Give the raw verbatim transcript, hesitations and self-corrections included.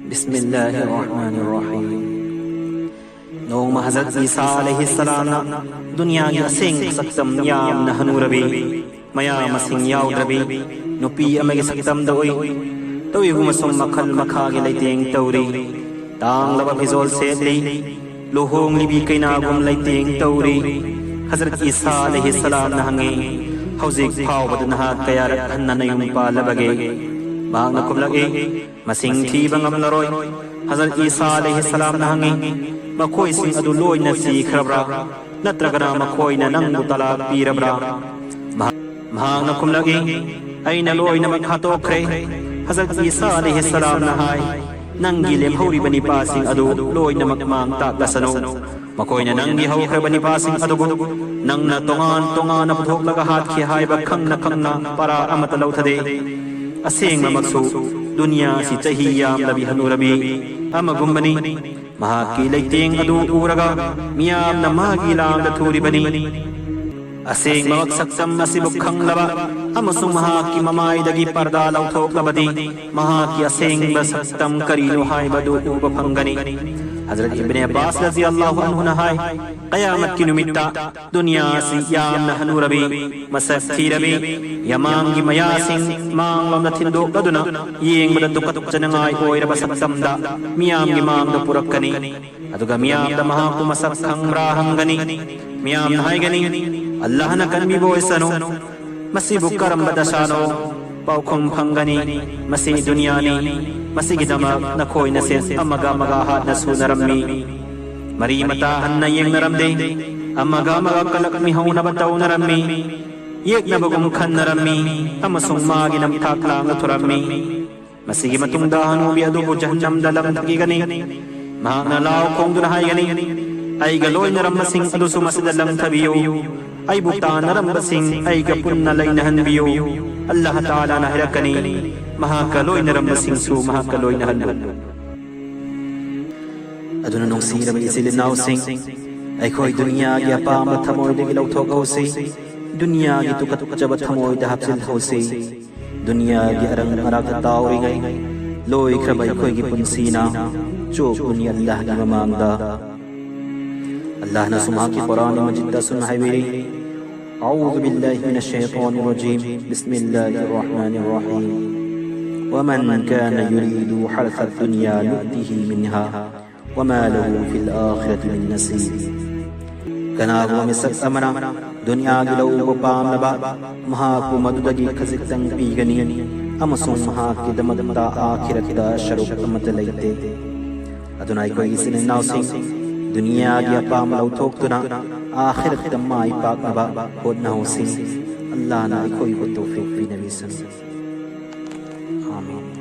ꯕꯤꯁꯃꯤꯜꯂꯥꯍꯤꯔ ꯔꯍꯃꯥꯅꯤꯔ ꯔꯍꯤꯝ꯫ ꯅꯣꯡꯃ ꯍꯖꯔꯠ ꯏꯁꯥ ꯑꯂꯩꯍꯤꯁꯁꯂꯥꯝꯅ ꯗꯨꯅꯤꯌꯥꯒꯤ ꯑꯁꯦꯡꯕ ꯁꯛꯇꯝ ꯌꯥꯝꯅ ꯍꯅꯨꯔꯕꯤ, ꯃꯌꯥ ꯃꯁꯤꯡ ꯌꯥꯎꯗ꯭ꯔꯕꯤ ꯅꯨꯄꯤ ꯑꯃꯒꯤ ꯁꯛꯇꯝꯗ ꯎꯏ꯫ ꯇꯧꯏꯒꯨꯝꯕꯁꯨꯡ ꯃꯈꯜ ꯃꯈꯥꯒꯤ ꯂꯩꯇꯦꯡ ꯇꯧꯔꯤ꯫ ꯇꯥꯡꯂꯕ ꯐꯤꯖꯣꯜ ꯁꯦꯠꯂꯤ꯫ ꯂꯨꯍꯣꯡꯂꯤꯕꯤ ꯀꯩꯅꯥꯒꯨꯝ ꯂꯩꯇꯦꯡ ꯇꯧꯔꯤ꯫ ꯍꯖꯔꯠ ꯏꯁꯥ ꯑꯂꯩꯍꯤꯁꯁꯂꯥꯝꯅ ꯍꯪꯉꯤ, "ꯍꯧꯖꯤꯛ ꯐꯥꯎꯕꯗ ꯅꯍꯥꯛ ꯀꯌꯥꯔꯛ ꯍꯟꯅ ꯅꯌꯨꯝ ꯄꯥꯜꯂꯕꯒꯦ?" ꯃꯍꯥꯛꯅ ꯈꯨꯝꯂꯛꯏ, "ꯃꯁꯤꯡ ꯊꯤꯕ ꯉꯝꯂꯔꯣꯏ꯫" ꯍꯖꯔꯠ ꯏꯁꯥ ꯑꯂꯩꯍꯤꯁꯁꯂꯥꯝꯅ ꯍꯪꯉꯤ, "ꯃꯈꯣꯏꯁꯤꯡ ꯑꯗꯨ ꯂꯣꯏꯅ ꯁꯤꯈ꯭ꯔꯕ꯭ꯔꯥ? ꯅꯠꯇ꯭ꯔꯒꯅ ꯃꯈꯣꯏꯅ ꯅꯪꯕꯨ ꯇꯂꯥꯛ ꯄꯤꯔꯕ꯭ꯔꯥ?" ꯃꯍꯥꯛ, ꯃꯍꯥꯛꯅ ꯈꯨꯝꯂꯛꯏ, "ꯑꯩꯅ ꯂꯣꯏꯅꯃꯛ ꯍꯥꯠꯇꯣꯛꯈ꯭ꯔꯦ꯫" ꯍꯖꯔꯠ ꯏꯁꯥ ꯑꯂꯩꯍꯤꯁꯁꯂꯥꯝꯅ ꯍꯥꯏ, "ꯅꯪꯒꯤ ꯂꯦꯝꯍꯧꯔꯤꯕ ꯅꯤꯄꯥꯁꯤꯡ ꯑꯗꯨ ꯂꯣꯏꯅꯃꯛ ꯃꯥꯡ ꯇꯥꯛꯂꯁꯅꯨ꯫ ꯃꯈꯣꯏꯅ ꯅꯪꯒꯤ ꯍꯧꯈ꯭ꯔꯕ ꯅꯤꯄꯥꯁꯤꯡ ꯑꯗꯨꯕꯨ ꯅꯪꯅ ꯇꯣꯉꯥꯟ ꯇꯣꯉꯥꯟꯅ ꯄꯨꯊꯣꯛꯂꯒ ꯍꯥꯠꯈꯤ ꯍꯥꯏꯕ ꯈꯪꯅ ꯈꯪꯅ ꯄꯔꯥ ꯑꯃꯠꯇ ꯂꯧꯊꯗꯦ꯫ ꯑꯁꯦꯡꯕꯃꯛꯁꯨ ꯗꯨꯅꯤꯌꯥꯁꯤ ꯆꯍꯤ ꯌꯥꯝꯂꯕꯤ ꯍꯅꯨꯔꯕꯤ ꯑꯃꯒꯨꯝꯕꯅꯤ꯫ ꯃꯍꯥꯛꯀꯤ ꯂꯩꯇꯦꯡ ꯑꯗꯨ ꯎꯔꯒ ꯃꯤꯌꯥꯝꯅ ꯃꯥꯒꯤ ꯂꯥꯡꯗ ꯊꯨꯔꯤꯕꯅꯤ꯫ ꯑꯁꯦꯡꯕꯃꯛ ꯁꯛꯇꯝ ꯑꯁꯤꯕꯨ ꯈꯪꯂꯕ ꯑꯃꯁꯨꯡ ꯃꯍꯥꯛꯀꯤ ꯃꯃꯥꯏꯗꯒꯤ ꯄꯔꯗꯥ ꯂꯧꯊꯣꯛꯂꯕꯗꯤ ꯃꯍꯥꯛꯀꯤ ꯑꯁꯦꯡꯕ ꯁꯛꯇꯝ ꯀꯔꯤꯅꯣ ꯍꯥꯏꯕꯗꯨ ꯎꯕ ꯐꯪꯒꯅꯤ꯫ ꯍꯖꯔꯠ ꯏꯕꯅꯦ ꯑꯕꯥꯁ ꯔꯖꯤꯌꯜꯂꯥꯍꯨ ꯑꯟꯍꯨꯅ ꯍꯥꯏ, ꯀꯌꯥꯃꯠꯀꯤ ꯅꯨꯃꯤꯠꯇ ꯗꯨꯅꯤꯌꯥ ꯑꯁꯤ ꯌꯥꯝꯅ ꯍꯅꯨꯔꯕꯤ, ꯃꯁꯛ ꯊꯤꯔꯕꯤ, ꯌꯥꯃꯥꯡꯒꯤ ꯃꯌꯥꯁꯤꯡ ꯃꯥꯡꯂꯣꯝꯗ ꯊꯤꯟꯗꯣꯛꯂꯗꯨꯅ ꯌꯦꯡꯕꯗ ꯇꯨꯀꯠꯆꯅꯉꯥꯏ ꯑꯣꯏꯔꯕ ꯁꯛꯇꯝꯗ ꯃꯤꯌꯥꯝꯒꯤ ꯃꯥꯡꯗ ꯄꯨꯔꯛꯀꯅꯤ꯫ ꯑꯗꯨꯒ ꯃꯤꯌꯥꯝꯗ ꯃꯍꯥꯛꯄꯨ ꯃꯁꯛ ꯈꯪꯕ꯭ꯔꯥ ꯍꯪꯒꯅꯤ꯫ ꯃꯤꯌꯥꯝꯅ ꯍꯥꯏꯒꯅꯤ, "ꯑꯜꯂꯥꯍꯅ ꯀꯟꯕꯤꯕ ꯑꯣꯏꯁꯅꯨ꯫ ꯃꯁꯤꯕꯨ ꯀꯔꯝꯕ ꯗꯁꯥꯅꯣ?" ꯄꯥꯎꯈꯨꯝ ꯐꯪꯒꯅꯤ, "ꯃꯁꯤ ꯗꯨꯅꯤꯌꯥꯅꯤ꯫ ꯃꯁꯤꯒꯤꯗꯃꯛ ꯅꯈꯣꯏꯅ ꯁꯦꯟ ꯑꯃꯒ ꯑꯃꯒ ꯍꯥꯠꯅ ꯁꯨꯅꯔꯝꯃꯤ꯫ ꯃꯔꯤ ꯃꯇꯥ ꯍꯟꯅ ꯌꯦꯡꯅꯔꯝꯗꯦ꯫ ꯑꯃꯒ ꯑꯃꯒ ꯀꯂꯛ ꯃꯤꯍꯧꯅꯕ ꯇꯧꯅꯔꯝꯃꯤ꯫ ꯌꯦꯛꯅꯕꯒꯨꯝ ꯈꯟꯅꯔꯝꯃꯤ ꯑꯃꯁꯨꯡ ꯃꯥꯒꯤ ꯅꯝꯊꯥꯛ ꯂꯥꯡꯅ ꯊꯨꯔꯝꯃꯤ꯫ ꯃꯁꯤꯒꯤ ꯃꯇꯨꯡꯗ ꯍꯅꯨꯕꯤ ꯑꯗꯨꯕꯨ ꯖꯍꯟꯅꯝꯗ ꯂꯪꯊꯈꯤꯒꯅꯤ꯫ ꯃꯍꯥꯛꯅ ꯂꯥꯎ ꯈꯣꯡꯗꯨꯅ ꯍꯥꯏꯒꯅꯤ, 'ꯑꯩꯒ ꯂꯣꯏꯅꯔꯝꯕꯁꯤꯡ ꯑꯗꯨꯁꯨ ꯃꯁꯤꯗ ꯂꯪꯊꯕꯤꯌꯨ꯫ ꯑꯩꯕꯨ ꯇꯥꯟꯅꯔꯝꯕꯁꯤꯡ ꯑꯩꯒ ꯄꯨꯟꯅ ꯂꯩꯅꯍꯟꯕꯤꯌꯨ꯫ ꯑꯜꯂꯥꯍ ꯇꯥꯂꯥꯅ ꯍꯥꯏꯔꯛꯀꯅꯤ, ꯃꯍꯥꯛꯀ ꯂꯣꯏꯅꯔꯝꯕꯁꯤꯡꯁꯨ ꯃꯍꯥꯛꯀ ꯂꯣꯏꯅꯍꯜꯂꯨ꯫ ꯑꯗꯨꯅ ꯅꯨꯡꯁꯤꯔꯕ ꯏꯆꯤꯜ ꯏꯅꯥꯎꯁꯤꯡ, ꯑꯩꯈꯣꯏ ꯗꯨꯅꯤꯌꯥꯒꯤ ꯑꯄꯥꯝꯕ ꯊꯃꯣꯏꯗꯒꯤ ꯂꯧꯊꯣꯛꯍꯧꯁꯤ, ꯗꯨꯅꯤꯌꯥꯒꯤ ꯇꯨꯀꯠꯆꯕ ꯊꯃꯣꯏꯗ ꯍꯥꯞꯆꯤꯜꯍꯧꯁꯤ꯫ ꯗꯨꯅꯤꯌꯥꯒꯤ ꯑꯔꯪ ꯑꯔꯥꯛꯇ ꯇꯥꯎꯔꯤꯉꯩ, ꯂꯣꯏꯈ꯭ꯔꯕ ꯑꯩꯈꯣꯏꯒꯤ ꯄꯨꯟꯁꯤꯅ ꯆꯣꯞꯄꯅꯤ ꯑꯜꯂꯥꯍꯒꯤ ꯃꯃꯥꯡꯗ꯫ ꯑꯜꯂꯥꯍꯅꯁꯨ ꯃꯍꯥꯛꯀꯤ ꯀꯨꯔꯥꯟ ꯃꯖꯤꯗꯇ ꯑꯁꯨꯝꯅ ꯍꯥꯏꯕꯤꯔꯤ: أعوذ بالله من الشيطان الرجيم. بسم الله الرحمن الرحيم. ومن كان يريد حرث الدنيا نؤته منها وما له في الآخرة من نصيب. ꯀꯅꯥꯒꯨꯝꯕ ꯃꯤꯁꯛ ꯑꯃꯅ ꯗꯨꯅꯤꯌꯥꯒꯤ ꯂꯧ ꯎꯕ ꯄꯥꯝꯂꯕ, ꯃꯍꯥꯛꯄꯨ ꯃꯗꯨꯗꯒꯤ ꯈꯖꯤꯛꯇꯪ ꯄꯤꯒꯅꯤ, ꯑꯃꯁꯨꯡ ꯃꯍꯥꯛꯀꯤꯗꯃꯛꯇ ꯑꯥꯈꯤꯔꯠꯇ ꯁꯔꯨꯛ ꯑꯃꯠꯇ ꯂꯩꯇꯦ꯫ ꯑꯗꯨꯅ ꯑꯩꯈꯣꯏꯒꯤ ꯏꯆꯤꯟ ꯏꯅꯥꯎꯁꯤꯡ, ꯗꯨꯅꯤꯌꯥꯒꯤ ꯑꯄꯥꯝꯕ ꯂꯧꯊꯣꯛꯇꯨꯅ ꯑꯥꯈꯤꯔꯠꯇ ꯃꯥꯏ ꯄꯥꯛꯅꯕ ꯍꯣꯠꯅꯍꯧꯁꯤ꯫ ꯑꯜꯂꯥꯍꯅ ꯑꯩꯈꯣꯏꯕꯨ ꯇꯧꯐꯤꯛ ꯄꯤꯅꯕꯤꯁꯅꯨ꯫ ꯑꯥꯃꯤꯟ꯫